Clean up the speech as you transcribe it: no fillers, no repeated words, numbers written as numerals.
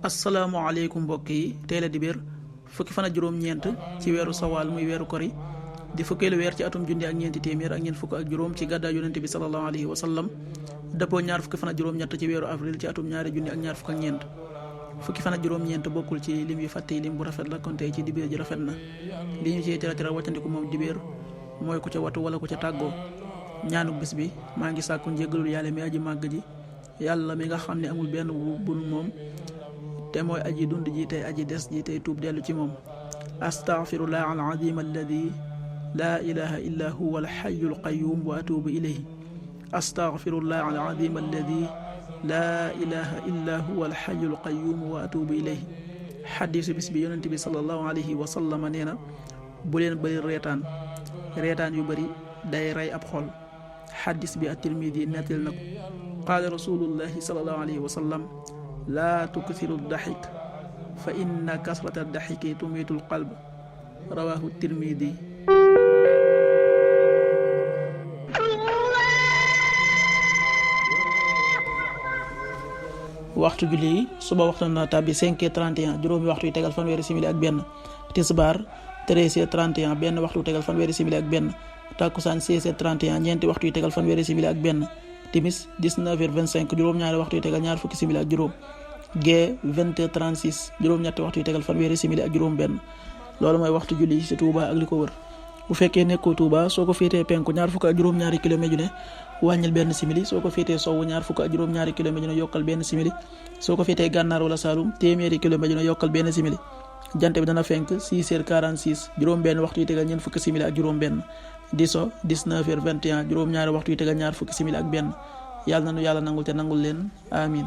asalaamaaleykum mbokk yi tey la dibéer fukki fan ak juróom-ñeent ci weeru sawaal muy weeru kori di fukkeelu weer ci atum junni ak ñeenti téeméer ak ñeent fukk ak juróom ci gàddaay yonente bi sallallahu alayhi wa sallam dëppoo ñaar fukki fan ak juróom-ñett ci weeru avril ci atum ñaari junni ak ñaar fukk ak ñeent fukki fan ak juróom-ñeent bokkul ci lim yu fàtte yi lim bu rafet la kon tey ci dibéer ji rafet na li ñu ci tera wàccandiku moom dibéer mooy ku ca watu wala ku ca tàggoo ñaanu bis bi maa ngi sàkku njéggalul yàlla mi aji màgg ji yàlla mi nga xam ne amul benn bu moom te mooy aji dund ji tey aji des ji tey tuub dellu ci moom astaghfirullah al azim alladi laa ilaha illa huwa al hayyul qayyum wa atubu ilayhi astaghfirullah al azim alladi laa ilaha illa huwa al hayyul qayyum wa atubu ilayhi xadiisu bis bi yonent bi sallallahu alayhi wa sallam nee na bu leen bëri reetaan yu bëri day rey ab xol xadis bi at-Tirmidi nettal na ko qaala rasulullahi sallallahu alayhi wa sallam laa tukthiru daxik fa inna kasrata daxiki tumiitu alqalb rawahu Tirmidi. waxtu julli yi suba waxtu na tàbbi 5h31 juróomi waxtu yi tegal fanweeri simili ak benn tisbaar 13h31 benn waxtu tegal fanweeri simili ak benn takkusaan 16h31 ñeenti waxtu yi tegal fanweeri simili ak benn timis 19h25 juróom-ñaari waxtu yi tegal ñaar fukki simili ak juróom gee 20h36 juróom-ñetti waxtu yi tegal fanweeri simili ak juróom benn loolu mooy waxtu julli ci Touba ak li ko wër bu fekkee nekkoo Touba soo ko féetee penku ñaar fukk ak juróom-ñaari kilomètre ju ne wàññil benn simili soo ko féetee sowwu ñaar fukk ak juróom-ñaari kilomètre ju ne yokkal benn simili soo ko féetee gànnaar wala Saalum téeméeri kilomètre ju ne yokkal benn simili jant bi dana fenk 6h46 juróom benn waxtu yi tegal ñeent fukki simili ak juróom benn di so 19h21 juróom-ñaari waxtu yi tegal ñaar fukki simili ak benn yàlla na nu yàlla nangul te nangul leen amin